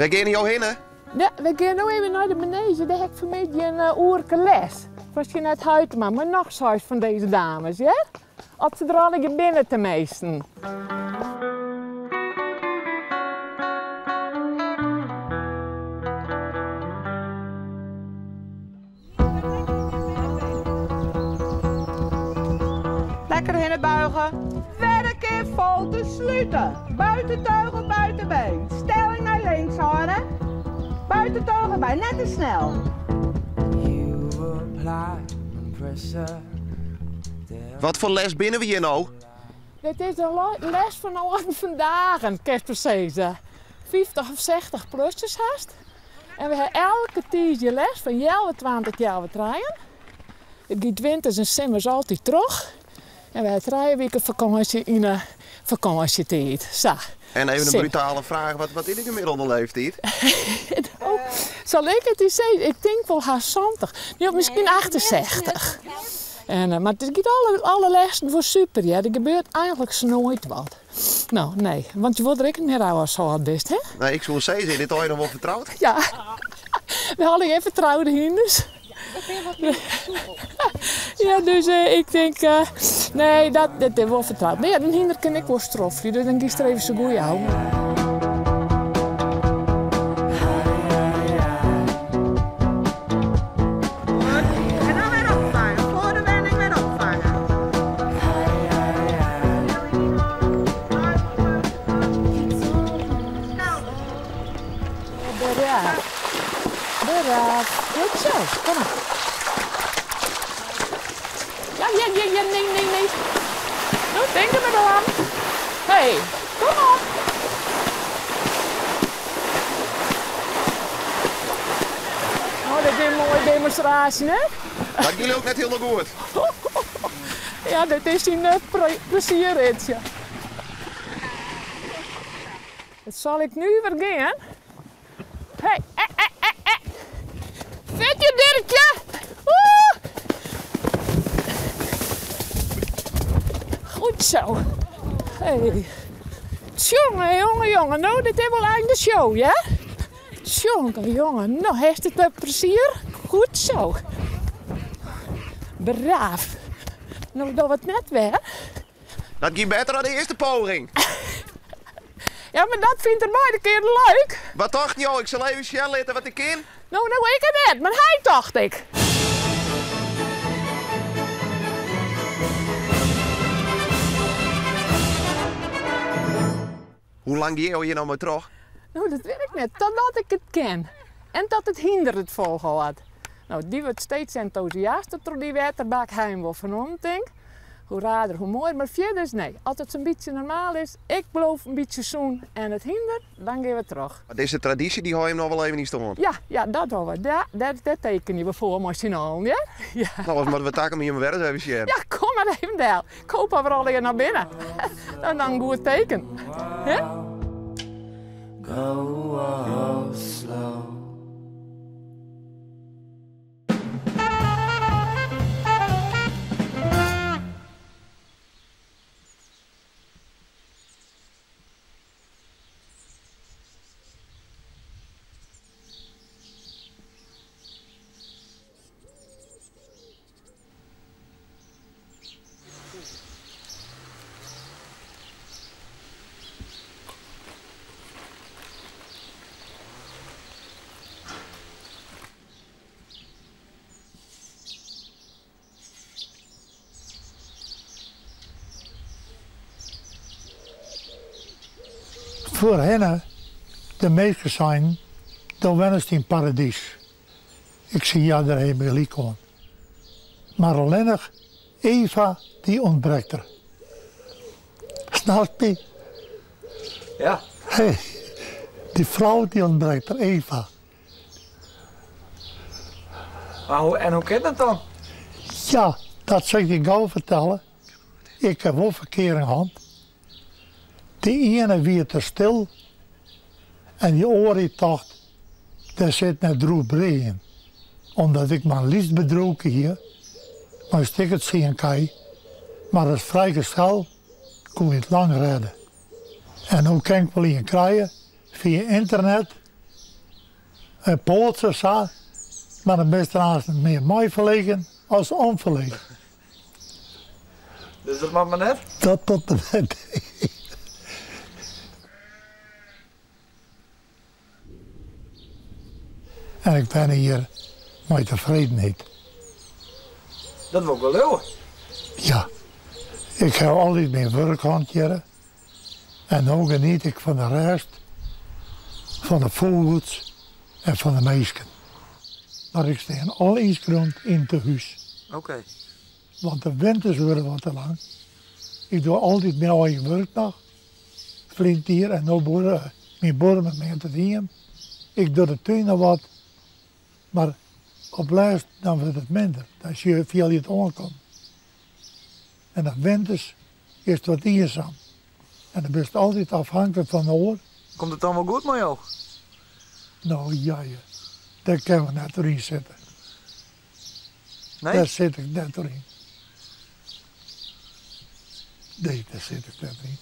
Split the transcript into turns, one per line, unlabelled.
Wêr geane jo hinne?
Ja, we gean no even nei de manege. Dêr ha ik fanmiddei in oerke les fan Jeanette Huitema mei noch seis fan dizze dames, hear. As se der allegear binne teminsten.
Lekker hinne buigen. Wer in kear folte slute. Buitenteugel, buitenbeen. Stelling nei links hâlde. Buitenteugel by, net te snel.
Wat foar les binne we hjir no?
Dit is de les fan âlden fan dagen, kinst wol sizze. 50 of 60 plussers hast. En we ha elke tiisdei les fan healwei twaen tot healwei trijen. It giet winters en simmers altyd troch. En we ha trije wiken fakânsje yn 'e fakânsjetiid. Sa.
En even in brutale fraach, wat is de gemiddelde leeftiid?
Oh, sal ik it dy sizze? Ik tink wol hast 70. Nee, miskien 68. En, mar it giet alle lessen wol super, hear. Der gebeurt eigenlik noait wat. No, nee, want je wurde der ek net mear ôf as âld bist, hè?
Nee, ik soe sizze, is dit allegear noch wol fertroud?
Ja, we ha allegear fertroude hynders. Ja, dus ik tink, nee, dat is wol fertroud. Mar ja, in hynder kin ek wol stroffelje, dus dan giest der even sa goed ôf.
En dan wer opfange, foar de wenning wer opfange.
Braaf. Braaf. Goed zo, kom maar. Ja, ja, ja, ja, nee, nee, nee. No, tink der mar oan. Hey, kom op. Oh, dit is in moaie demonstraasje, hè?
Dat gie ek net hielendal goed.
Ja, dit is syn plezierritsje. It sil ek nuver gean. Hey, eh, eh, eh, eh. Fit je, Dirkje! Oeh! Goed zo. Hey. Tjonge, jonge, jonge. No, dit is wol einde show, ja? Tjonge, jonge. No, hast it mei plezier? Goed zo. Braaf. No, dogge we it net wer.
Dat gie better dan de earste poging.
Ja, mar dat fynt er beide kearen leuk.
Wat tochten jo? Ik sil even sjen litte wat ik kin.
No, no, ik net, mar hy tocht ik.
Hoe lang gean jo hjir no mei troch?
No, dat wit ik net. Totdat ik it kin. En dat it hynder it folhâldt. No, dy wurdt steeds entûsjaster troch dy wetterbak. Ha him wol fernommen, tink. Hoe raarder, hoe moaier. Mar fierders, nee. As it sa'n bytsje normaal is, ik bliuw in bytsje sûn en it hynder, dan gean we troch.
Mar dizze tradysje, dy hâlde jim noch wol even yn stân?
Ja, ja, dat dogge we. Ja, dêr tekenje we foar mei syn allen, hear. Ja.
No, oars moatte we takom jier mar wer ris even sjen.
Ja, kom mar even del. Ik hoop dat we allegear noch binne. Dat is dan in goed teken. Hè?
Go slow.
Foarhinne, de minsken seinen, do wennest yn paradys. Ik sei, ja, dêr ha jim gelyk oan. Mar allinnich Eva, dy ûntbrekt der. Snapst my?
Ja.
Hey, dy frou dy ûntbrekt der, Eva.
Mar hoe, en hoe kin dat dan?
Ja, dat sil ik dy gau fertelle. Ik ha wol ferkearing hân. De iene wie te stil en dy oare dy tocht, der sit net droech brea yn. Omdat ik mar in lyts bedriuwke hie, mei in stik of tsien kij, mar as frijgesel koe ik it lang rêde. En no kin ik wol ien krije fia ynternet. In poatse sa, mar dan bist der aanst mear mei ferlegen as om ferlegen.
Dus dat moat mar net?
Dat moat mar net. En ik wenne hjir mei tefredenheid.
Dat wol ik wol leauwe.
Ja, ik haw altyd myn wurk hân hjirre. En no geniet ik fan de rêst, fan de fûgels en fan de minsken. Mar ik stean al ynskreaun yn it tehús.
Oké.
Want de winters wurde wat te lang. Ik doch altyd myn eigen wurk noch. Ferline jier en no boere, myn buorman meant it hiem. Ik doch de tún noch wat. Mar op lêst dan wurdt it minder. Dan fiel je it oankommen. En dan winters is it wat iensum. En dan bist altyd afhanklik fan de oar.
Komt it dan wol goed mei jo?
No ja, ja. Dêr kinne we net trochyn sitte.
Nee?
Dêr sit ik net trochyn. Nee, dêr sit ik net yn.